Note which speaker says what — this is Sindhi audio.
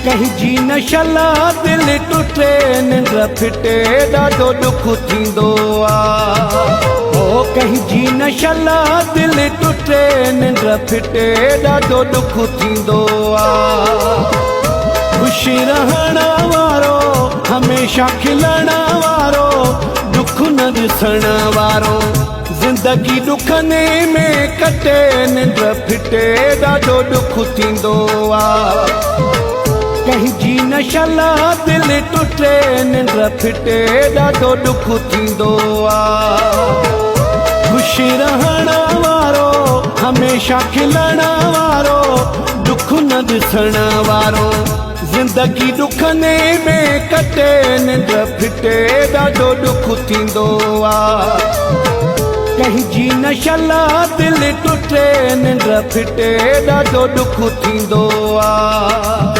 Speaker 1: ڪنهن جي نه شل دل ٽٽي، ننڊ ڦٽي، ڏاڍو ڏک ٿيندو آ. هو ڪنهن جي نه شل دل ٽٽي، ننڊ ڦٽي، ڏاڍو ڏک ٿيندو آ. خوش رهڻ وارو، هميشه کلڻ وارو، ڏک نه ڏسڻ وارو. زندگي ڏکن ۾ ڪٽي، ننڊ ڦٽي، ڏاڍو ڏک ٿيندو آ. ڪنهن جي نه شل دل ٽٽي، ننڊ ڦٽي، ڏاڍو ڏک ٿيندو آ. خوش رهڻ وارو، هميشه کلڻ وارو، ڏک نه ڏسڻ وارو. زندگي ڏکن ۾ ڪٽي، ننڊ ڦٽي، ڏاڍو ڏک ٿيندو آ. ڪنهن جي نه شل دل ٽٽي، ننڊ ڦٽي، ڏاڍو ڏک ٿيندو آ.